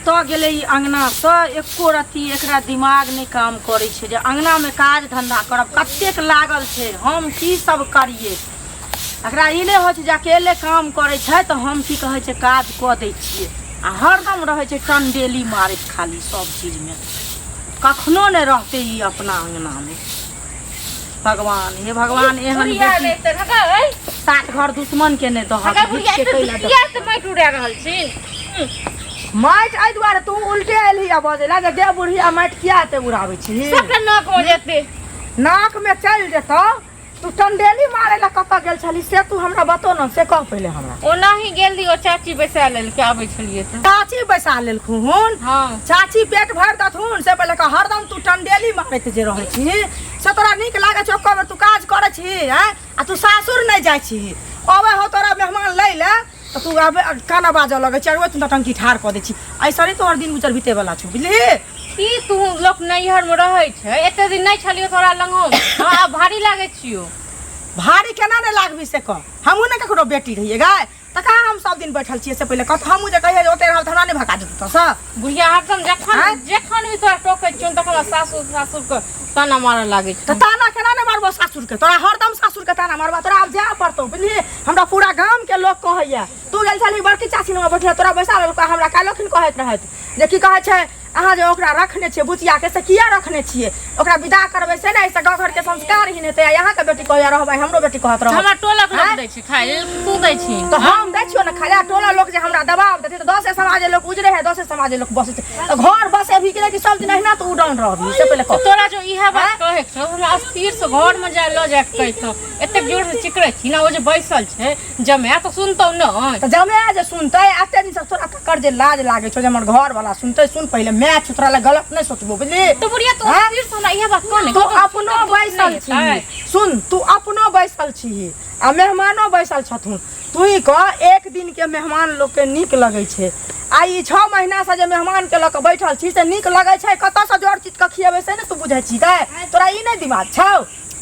कतऽ गेलै ई अङ्गनासँ एको रत्ती एकरा दिमाग नहि काम करै छै जे अङ्गनामे काज धन्धा करब कतेक लागल छै हम की सब करियै एकरा ई नहि होइ छै जे अकेले काम करै छै तऽ हम की कहै छै काज कऽ दै छियै आ हरदम रहै छै टंडेली मारैत खाली सब चीजमे कखनो नहि रहतै ई अपना अङ्गनामे भगवान हे भगवान एहन बुढ़िया बेटी नहि तऽ हगै सात घर दुश्मन के नहि दहक हगै बुढ़िया के कैला दहक। किया तऽ माटि उड़ा रहल छी माटि एहि दुआरे तू उल्टे एलही आ बजै ला जे गे बुढ़िया माटि किया एते उड़ाबै छी सबटा नाक हो जेतै नाक में चलि जेतौ तू टंडेली मारे ला कतऽ गेल छली से तू हमरा बतो न से कह पहिले हमरा ओनाही गेल रही ओ चाची बैसा लेलकै आबै छलियै तऽ चाची बैसा लेलखुन हँ चाची पेट भरि देथुन से पहिले कह हरदम तू टंडेली मारैत जे रहै छी से तोरा नीक लागै छौ एको बेर तू काज करै छी आँय आ तू सासुर नहि जाइ छी अबै हो तोरा मेहमान लै ले तऽ तू आबे काना बाजऽ लगै छी आर तू टंकी ठाढ़ कऽ दै छी ऐसे नहि तोहर दिन गुजर बीते वाला छौ बुझलिही की तू लोक नैहर में रहै छै एते दिन नहि छलियो तोरा लग हम हँ, आब भारी लागै छियो भारी केना नहि लागबी से कह हमहूँ ने ककरो बेटी रहियै गाय तऽ कहाँ हम सब दिन बैठल छियै से पहिले कह हमहूँ जे कहियै जे ओते रहब तऽ हमरा नहि भगा देतौ सब बुढ़िया हरदम जखन आँय? जखन भी तोरा टोकै छियौ तखन हमरा सासुर सासुर के ताना मारऽ लागै तऽ छै ताना केना नहि मारबो सासुरके तोरा हरदम सासुरके ताना मारबा तोरा आब जाय पड़तौ बुझलिही हमरा पूरा गामके लोक कहैया तू गेल छलही बड़की चाची लग बैठल तोरा बैसा लेलको हमरा काल्हिखिन कहैत रहथि जे की कहै छै अहाँ जे ओकरा रखने छियै बुचियाके से किया रखने छियै ओकरा विदा करबै से ने एहिसँ गाँव घरके संस्कारहीन हेतै आ अहाँके बेटी कहैया रहबै हमरो बेटी कहत रहब हमरा टोलक लोक आँय? दै छै खाय लेल तू दै छी तऽ हम दै छियौ ने खाली आ टोला लोक जे हमरा दबाव देतै तऽ दसे समाज लोक उजरे है दसे समाज लोक बसै छै तऽ घर बसेबही कि नहि कि सब दिन अहिना तू उडान रहबही से पहिले कह तोरा जो इएह बात आँय? कहै छौ हमरा अस्थिर से घर में जाय लऽ जाय के कहितौ एतेक जोर से चिकरै छी ना ओ जे बैसल छै जमाए तऽ सुनतौ नहि तऽ जमाए जे सुनतै एते दिनसँ तोरा ककर जे लाज लागै छौ जे हमर घर वाला सुनतै सुन पहिले माय छौ तोरा लए गलत नहि सोचबो बुझली तऽ बुढ़िया तू आँय? अस्थिर से हमरा इएह बात कह ने तू अपनो बैसल छी सुन तू अपनो बैसल छी आ मेहमानो बैसल छथुन तू ही कह एक दिन के मेहमान लोग के नीक लगै छै आ ई छओ महीना से जे मेहमान के लऽ कऽ बैठल छी से नीक लगै छै कतऽसँ जोड़ चित कऽ खियेबै से ने तू बुझै छी गै तोरा ई नहि दिमाग छौ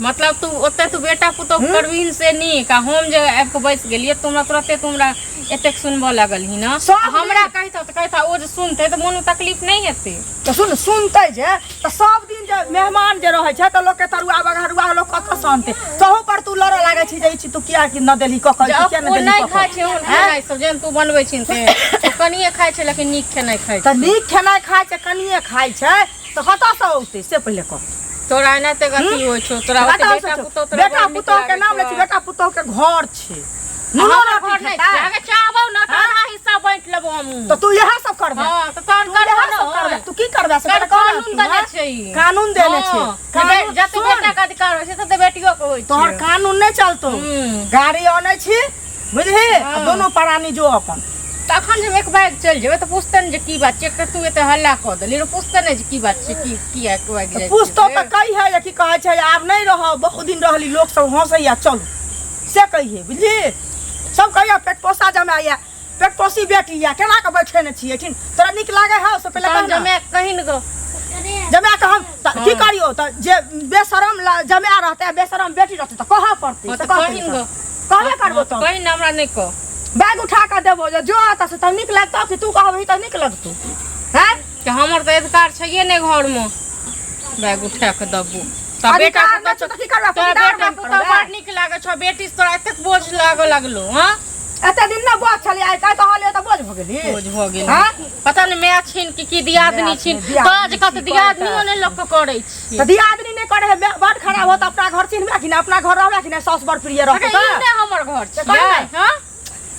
मतलब तू ओते तू बेटा पुतोह करबीन से नीक आ हम जे आबि कऽ बैस गेलियै तू हमरा तुरते तू हमरा एतेक सुनबऽ लगलही ने सब हमरा कहितौ तऽ कहितौ ओ जे सुनतै तऽ मोनमे तकलीफ नहि हेतै तऽ सुन सुनतै जे तऽ सब दिन जे मेहमान जे रहै छै तऽ लोकके तरुआ बघरुआ लोक कतऽ से अनतै तहू पर तू लड़ऽ लागै छी जे ई चीज तू किया कि न देलही कऽ कऽ जे किया ओ न देलही नहि कऽ खाइ कऽ छै ओहन खेनाइ सब जेहन तू बनबै छिन से ओ कनिए खाइ छै लेकिन नीक खेनाइ खाइ तऽ छै नीक खेनाइ खाइ छै कनिए खाइ छै तऽ कतऽसँ औतै से पहिले कह तोरा एनाहिते अथी होइ छौ तोरा ओते कतऽ बेटा से पुतोह तोरा बेटा बड़ नीक पुतोह के लागै नाम लै छौ। छी बेटा पुतोह के घर छै नूनो हमर रोटी घर नहि खेतै छै अगर चाहबौ ने तऽ आधा हिस्सा बाँटि लेबौ हमहूँ तऽ तू इएह सब करबे हँ तऽ तहन तू करबो इएह सब ने करबे तू की करबे से कर पहिले कह ने कानून तू, देने हँ? छै ई। कानून देने छै हँ, कानून जते सुन, बेटा के अधिकार होइ छै तते बेटियो के होइ छै तोहर कानून नहि चलतो हूँ। गाड़ी अनै छी बुझली आ हँ। दोनों प्राणी जो अपन तखन जे हम एक बैग चलि जेबै तऽ पुछतै ने जे की बात छै एक तऽ तू एते हल्ला कऽ देली रे पुछतै ने जे की बात छै की किया भागि जाइ पूछतो छियै तऽ कही है जे की कहै छै आब नहि रहब बहुत दिन रहली लोक सब हंसैया चलू से कहिए बुझली सब कहिया पेट पोसा जमाया पेट पोसी बेटी या केना के बैठेने छियै एठिन तोरा नीक लागै हौ से पहिले तहन कह ने। जमा कहिन गो जमा के हम तऽ की करियौ तऽ जे बेशरम जमा रहतै आ बेशरम बेटी रहतै तऽ कहऽ पड़तै हँ से तऽ कहतै कहिन तऽ। गो कहबे करबो तऽ कहिन हमरा नहि कह बैग उठा कऽ देबो जे जो एतऽ से तब नीक लगतौ कि तू कहबही तऽ नीक लगतौ हैं कि हमर तऽ अधिकार छैहे नहि घरमे बैग उठा कऽ देबो तऽ बेटा अधिकार नहि छौ तऽ की करबै तोरा पटीदार बेटा बनि पुतहु करबै? बड़ नीक लागै छौ बेटी से तोरा एतेक बोझ लागऽ लगलो हँ एते दिन ने बोझ छलियै आइ काल्हि कहलियै तऽ बोझ भऽ गेली बोझ भऽ गेल हँ? पता नहि माय छिन कि की दियादनी माय छिन छिन, दियादनी तोरा जकाँ तऽ छी, दियादनियो नहि लोक के करै छी तऽ दियादनी नहि करे है बड़ खराब होत अपना घर चिन्हबे कि नहि अपना घर रहबे कि नहि साउस बड़ प्रिय रहतौ अरे ई तऽ नहि हमर घर से कहि छियै ने। हँ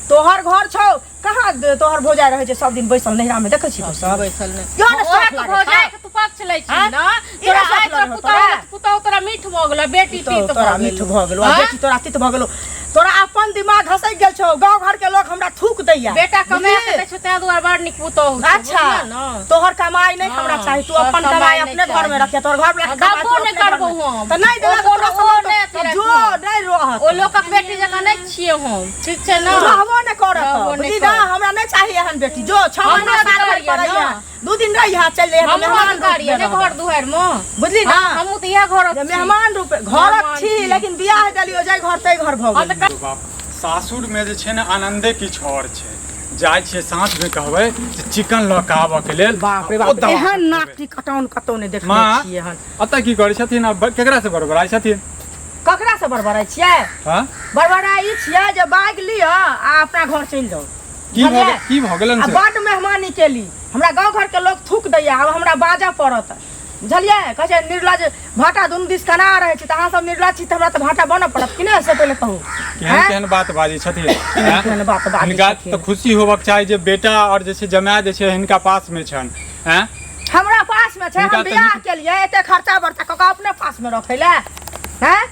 तोहर घर छौ कहाँ तोहर भौजाइ रहै छै सब दिन बैसल नैहरा में देखै छी तू सब बैसल नहि इहो ने ओएह शौख तऽ लागै भौजाइ छौ? के तू पक्ष लै छी आँय? ने ई तोरा ने शौख आइ तोरा लागल पुतहु तोरा? पुतहु तोरा मीठ भऽ गेलौ बेटी तो तीत तोरा भऽ मीठ गेलौ भऽ गेलौ आ आँय? बेटी तोरा तीत भऽ गेलौ तोरा अपन दिमाग घसकि गेल छौ गाँव घर के लोग हमरा थूक दैया बेटा कमा के बुझली? दै छौ ताहि दुआरे बड़ नीक पुतहु छौ, अच्छा बुझलियै ने तोहर कमाई नहीं हमरा हाँ, चाही तू तोहर अपन कमाई कमाई नहि अपने घर में चाही। रखे तोहर घर वाला के कमाई दबो तू नहि अपने घर करबो में। हम। तऽ नहि देलक ओ तोरा कोनो- सामान ओ नहि तऽ अथी जो राखबो। नहि रहत ओ लोकक बेटी जकाँ नहि छियै हम ठीक छै ने रहबो नहि करत रहबो नहि बुझली ना करत। हमरा नहि चाही एहन बेटी जो छह हमरो महीना साल अधिकार भरि यऽ पड़ैया ने। दू दिन रही हा चलि जइहे तऽ हमरो मेहमान अधिकार रूप यऽ में ने रहब। घर दुआरिमे बुझली ना हँ, हमहूँ तऽ इएह घरक जे छी। मेहमान रूप घरक मेहमान छी छी। लेकिन बियाह देलियो जाहि घर ताहि घर भऽ हँ, गेल तऽ बाप सासुरमे जे छै ने आनन्दे किछु आओर छै जाइ छियै साँझमे कहबै जे चिकन लऽ कऽ आबऽके लेल। बाप रे ओ बाप, दबा एहन कऽ नाक खेबै। टिकटाउन कतौ नहि देखने माँ छियै हन। एतऽ की करै छथिन आ केकरा से बड़बड़ाइ छथिन? ककरा से बड़बड़ाइ छियै? हाँ। बड़बड़ाइ छियै जे बाइक लिअ आ अपना घर चलि जाउ। की भऽ बुझलियै? गेल, की भऽ गेलन आ से? बड्ड मेहमानी केली, हमरा गाँव घरके लोक थूक दैया, आब हमरा बाजऽ पड़त, बुझलियै? कहै छै निर्लज भाटा दुनू दिस कना रहै छै, तऽ अहाँ सब निर्लज छी तऽ हमरा तऽ भाटा बनऽ पड़त कि नहि, से पहिले कहू। केहन आँय? केहन बात बाजै छथिन, आँय? केहन बात बाजै हिनका छथिन? तऽ खुशी होबक चाही जे बेटा आओर जे छै जमाय जे छै हिनका पासमे छनि, आँय? हमरा पासमे छै, हिनका हम तऽ बियाह नीक- केलियै एते खर्चा बर्चा कऽ कऽ अपने पासमे रखै लए? हैं,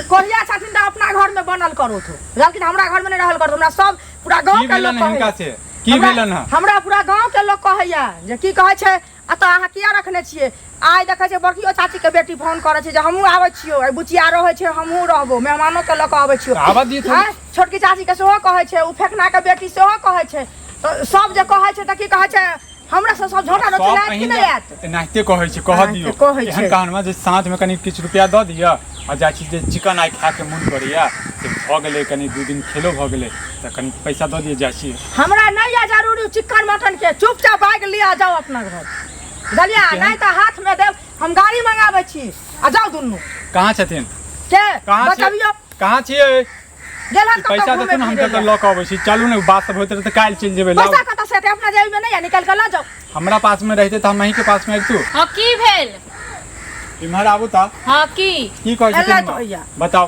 कोहिया छथिन तऽ अपना घरमे बनल करू, लेकिन हमरा घरमे नहि रहल करू। हमरा सब पूरा गाँव की के लोक भेलन हिनका कहैया। से? की हमरा- भेलन हँ? हमरा पूरा गाँव के लोक कहैया जे की कहै छै, एतऽ अहाँ किया रखने छियै? आइ देखै छै बड़कियो चाचीके बेटी फोन करै छै जे हमहूँ आबै छियौ, आइ बुचिया रहै छै, हमहूँ रहबो, मेहमानो के लऽ कऽ आबै छियौ। आबऽ दियौ थोड़े। आँय, छोटकी चाचीके सेहो कहै छै, ओ फेकनाके बेटी सेहो कहै छै। तऽ सब जे कहै छै तऽ की कहै छै, हमरा सब सब झोटा रोटी सब लायत कि अहीं नहि आयत? एनाहिते कहै छै। कहऽ एनाहिते दियौ, कहै छै। एहन कहनमे जे साँझमे कनि किछु रुपैआ दऽ दिअ आ जाइ छी जे चिकन आइ खायके मोन करैया, से भऽ गेलै कनि 2 दिन खेलो भऽ गेलै, तऽ कनि पैसा दऽ दिअ, जाइ छी। हमरा नहि यऽ जरूरी चिकन मटन के, चुपचाप बाइक लिअ आ जाउ अपना घर, बुझलियै? केहन? नहि तऽ हाथ में देब, हम गाड़ी मंगाबै छी आ जाउ दुनू। कहाँ छथिन? के? कहाँ छियै? बतबियौ। कहाँ छियै? गेल हन कतऽ पैसा घूमे देतौ ने, हम फिरै कतऽ लए। लऽ कऽ अबै छी। चलू ने, बात सब होइत रहै तऽ काल्हि चलि जेबै। लाउ। पैसा कतऽ से एतै? अपना जेबीमे नहि यऽ, निकालि कऽ लऽ जाउ। हमरा पासमे रहितै तऽ हम अहीँके पासमे अबितू? हाँ, की भेल? इम्हर आबू तऽ। हाँ, की? की कहै एलै छथिन? तऽ होइया। बताउ,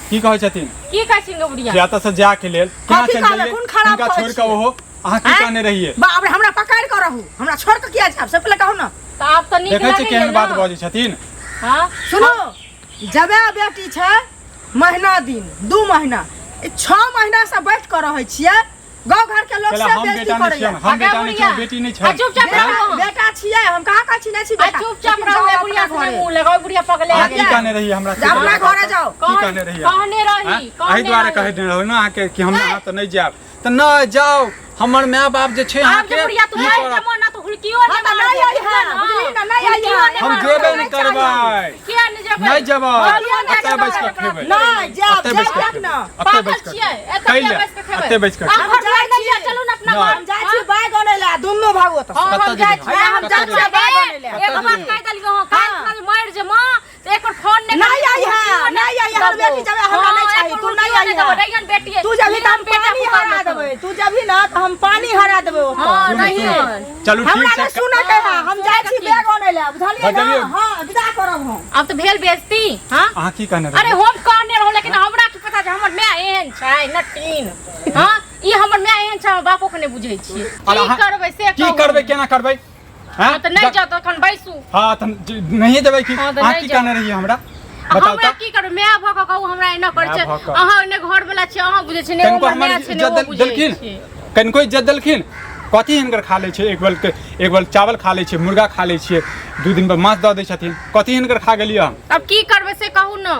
की कहै छथिन? की कहै छिन गो बुढ़िया? जे एतऽ से जायके लेल केना कथी चलि कहबै? जइयै कोन खराब हिनका कहै छोड़ि कऽ? छियै? ओहो अहाँ की आँय? कहने रहियै? बाप रे, हमरा पकड़ि कऽ रहू, हमरा छोड़ि कऽ किया जायब, से पहिले कहू ने। तऽ आब तऽ नीक देखै छियै लगैया केहन बात ने? बजै छथिन। हाँ। सुनू, जबे बेटी छै महीना दिन 2 महीना, ई 6 महीना से बैठ कऽ रहै छियै, गाँव घर के लोग कहला से हम बेइज्जती बेटा नहि करैया। छियै, हम आगे बेटा नहि बुढ़िया। छियै, बेटी नहि आ छै। चुपचाप बेटा रहू। बेटा छियै हम, कहाँ कहै छी नहि छी आ बेटा, चुपचाप लेकिन रहू, जाउ ए बुढ़िया अपना से नहि घरे। मुँह लगाउ, बुढ़िया पगले अहाँ की गेल। कहने रहियै हमरा? जा अपना घरे जाउ। की कहने रहियै? कहने रही, आँय? कहने एहि दुआरे रही। कहै रहौ ने अहाँके कि हम अहाँ तऽ नहि जायब तऽ नहि जाउ, हमर माय बाप जे छै आब जे अहाँके बुढ़िया तू ई मारि करत। देबो ना तऽ हुलकियो हाँ नहि तऽ मारबो, नहि आई बुझलियै है, ने? बुझली ने, नहि आई हुलकियो है। नहि हम मारबो। जेबे नहि करबै। किया नहि जेबै? नहि जेबै। चलू ने, एतऽ बैस कऽ जेबै। खेबै। नहि जायब, एतऽ बैस जायब कऽ जायब खेबै। ने। एतऽ पागल बैस कऽ छियै, खेबै। एतऽ कैले? किया बैस कऽ खेबै? एतऽ बैस कऽ आ खेबै। घर दुआर नहि यऽ, चलू ने अपना नहि। घर। हम जाइ छी बैग अनै लए, दुनू भागो तऽ। हाँ, हम कतऽ जाइ जेबै? छी। हम कतऽ जाइ छियै जेबै? बैग अनै लए। एक बात कहि देलियौ हँ, काल्हि हाँ। खुना जे मरि जेबो तऽ एक बेर फोन नहि नहीं करबी, आई है, हुलकियो नहीं आई है, हमर देबो। बेटी जबे हमरा नहीं हाँ, चाही, एक तू बेर नहीं हुलकियो आई देबो, है। रहियन बेटी, तू जबही तऽ हम बेटा पानी पुतहु हरा लेतौ। देबै, तू जबही ना तऽ हम पानी हरा देबै ओतऽ। हाँ, सुनू, नहीं सुनू। है। चलू ठीक हमरा छै। नहि सुनऽ के है, हम जाइ छी सुनऽ के बैग अनै लए, बुझलियै ने? बजबियौ। हाँ, विदा करब हम। आब तऽ भेल बेइज्जती। हाँ, अहाँ की कहने अरे रहियै? हम कहने रहौं, लेकिन हमरा की पता जे हमर माय एहन छै नटीन। हाँ, ई हमर माय एहन छै, हमर बापो के नहि बुझै छियै। आओर की अहाँ- करबै से की कहू। करबै, केना करबै? हाँ हैं? तऽ नहि जाउ तखन बैसू। हाँ तऽ नहिए देबै की? हाँ, तऽ अहाँ नहि की जाउ। कहने रहियै हमरा, आ बताउ। हमरा तऽ की करबै, माय भऽ कऽ कहू, हमरा एना करै माय छै। भऽ कऽ। अहाँ एने घर वाला छियै, अहाँ बुझै छियै ने, कनिको हमर हमर माय छै ने, इज्जत ओ बुझै देलखिन? छै। कनिको इज्जत देलखिन? कथी हिनकर खा लै छै? एक बल के एक बल चावल खा लै छै, मुर्गा खा लै छियै, 2 दिन पर माछ दऽ दै छथिन। कथी हिनकर खा गेलियै हम? तब की करबै से कहू ने।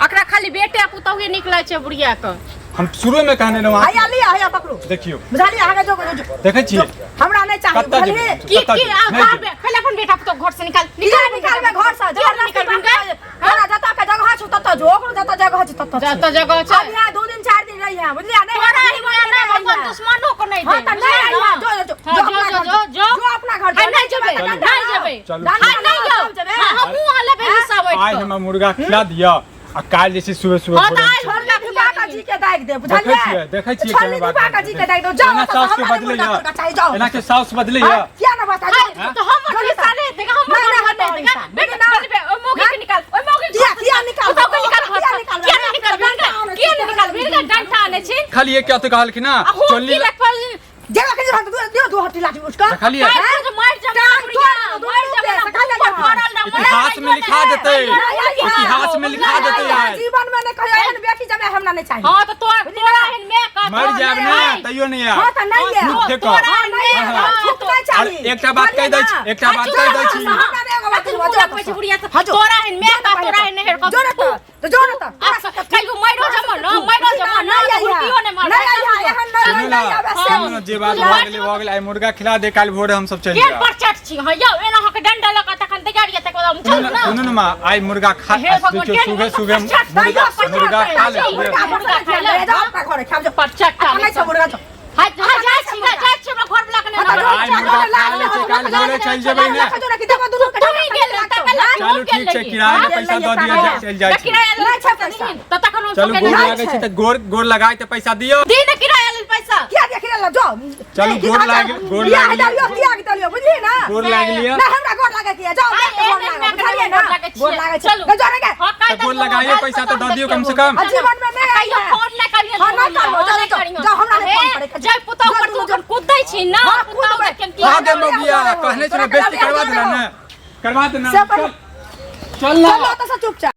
एकरा खाली बेटे आ पुतहुए नीक लागै छै बुढ़िया के। हम शुरूमे कहने रहौं। हैया लिअ, हैया पकड़ू। देखियौ। बुझलियै अहाँके जो जो- जो- देखै छियै? हमरा नहि चाही। कतऽ बुझलियै? जेबै? की कतऽ की जेबै? आ नहि घर जेबै। में पहिले अपन बेटा पुतहु घर से निकाल। निकाल, निकाल। निकालबै घर से। किया जबरदस्ती निकालबै? बात तोरा जतऽ के जगह छौ ततऽ जो, ओकरो जतऽ जगह छौ ततऽ छै। जतऽ जगह छै। अब यहाँ 2 दिन 4 दिन रही है, बुझलियै? नहि तोरा नहीं ही माया नहीं नहि, रही अपन है। दुश्मनो को नहि हाँ दे, तऽ नहीं बुझलियै आई है, ने? जो जो हाँ, जो जो अपना जो घर जो जो जो अपना घर हाँ, नहीं जेबै, डंडा नहीं लाओ। जेबै। चलू। डंडा हाँ, नहीं लाओ, जाओ। तब जेबै। हाँ, हमहूँ अहाँ लेबै हिस्सा बैठ आइ कऽ। हमरा मुर्गा खिला दिअ आ काल्हि जे छै सुबह सुबह हाँ, तऽ भोरे आइ हम मुर्गा छोड़ली दीपा जी के दागि दे, देखै बुझलियै? छियै, देखै छियै छोड़ली केहन बात दीपा जी के दागि दे, जाओ एना ओतऽ, साउस के हमरा नहि बदलै मुर्गा यऽ। तुर्गा चाही, जाओ। एना के साउस बदलै हाँ, यऽ। किया ना बता, हाय, जाओ। तऽ हमर जो हिस्सा हिस्सा। नहि हेतै, हमर नहि, घर नहि, नहि हेतै हेतै। हिस्सा। बेटा, ना। बजबै, ओहि मौगी के निकाल, ओहि मौगी के किया घर से किया निकाल। निकाल? पुतहु के निकाल घर किया से। निकालबै? किया नहि निकालबै? किया नहि निकालबै? हिनका डंटा आनै छी। खाली एक कथी कहलखिन ना? आ हम चोली की लग जेबा के जब दियो दू हट्टी लाठी उठ कऽ। देखलियै? काल्हि जे मरि जेबै टांग बुढ़िया, तोड़ि देबौ, मरि दुनू जेबै के, ना, सकाले ऊपर जहाँ। पड़ल रहबै, इतिहास में लिखा देतै। इतिहास में लिखा देतै आइ। जीवन में नहि कहियो एहन बेटी जमाय हमरा नहि चाही। हाँ, तऽ तोरा तोरा एहन माय का मरि जायब ने तैयो नहि हाँ आयब। तऽ नहि झूठ आयब। फेकब। तोरा हाँ, नहि आयब। हाँ। झूठ नहि और चाही। एकटा बात कहि दै छी, एकटा बात कहि दै छी। हमरा नहि एगो बात कथी मुँह लगबै छै बुढ़िया से? हाँ, जो। तोरा एहन माय का जो ने तोरा एहन नहर का जो ने तऽ, तऽ जो ने तऽ। आ, कहियो मरियो जमऽ न, मरियो जमऽ न, तऽ हुलकियो नहि मारबै। नहि आई है, एहन नहि सुनू नहि ने, आबै से। सुनू ने, जे बात भऽ गेलै भऽ गेलै। आइ मुर्गा खिला दे, काल्हि भोरे हम सब चलि केहन जायब। परचट छी हँ यौ, एना अहाँके डंडा लऽ कऽ तखन तैयार यऽ, तकर बाद हम सुनू चलू ने, ने। सुनू ने माँ, आइ मुर्गा खा हे भगवान, देखियौ केहन सुबह सुबह परचट मुर्गा परचट मुर्गा खा ले मुर्गा मुर्गा खा ले। जाओ अपना घरे खाओ, जाओ। परचट नहि छै मुर्गा, जाओ। हाय हाय, जाइ छी। ने आ तऽ आइ मुर्गा खा लै छै काल्हि भोरे चलि जेबै ने। तू ही गेल रही, तकर बाद चलू हम ठीक गेल छै, रही। किराया के पैसा दऽ दिअ, चलि जाइ तऽ छी। किराया लेल नहि छै पैसा पैसा। दीही। तऽ तखन हम चलू सबके गोर नहि लागै छै तऽ गोर गोर लगाय तऽ पैसा दियौ। दी ने किराया लेल पैसा। किया देख ले जाओ। चलू, गोर लागि गोर लागि लिअ। त्याग देलियो, बुझलियै ना? गोर लागि लिअ। ना, हमरा गोर लागै के जाओ। आइ गोर एहन लागै, मायके बुझलियै गोर ना? लागै छियै। गोर लागै छै। चलू। जाओ रे गे। हाँ, तऽ गोर लगाइए, पैसा तऽ दऽ दियौ कम से कम। आ जीवन में नहि कहियो आइए। फोन नहि करिहे। हाँ, नहि करबो, जाओ, जाओ, जाओ, हमरा नहि फोन करे के। जय पुतहु पर तू जाओ, अपन कुदै छी ना। हाँ, पुतहु कुदबै। देखियन की कह दे जाओ, मौगिया, जाओ, कहने तोरा छलै बेइज्जती करा करवा दे, देला ने, करवा देना। से अपन- चल, चल ना। चलो तऽ से चुपचाप।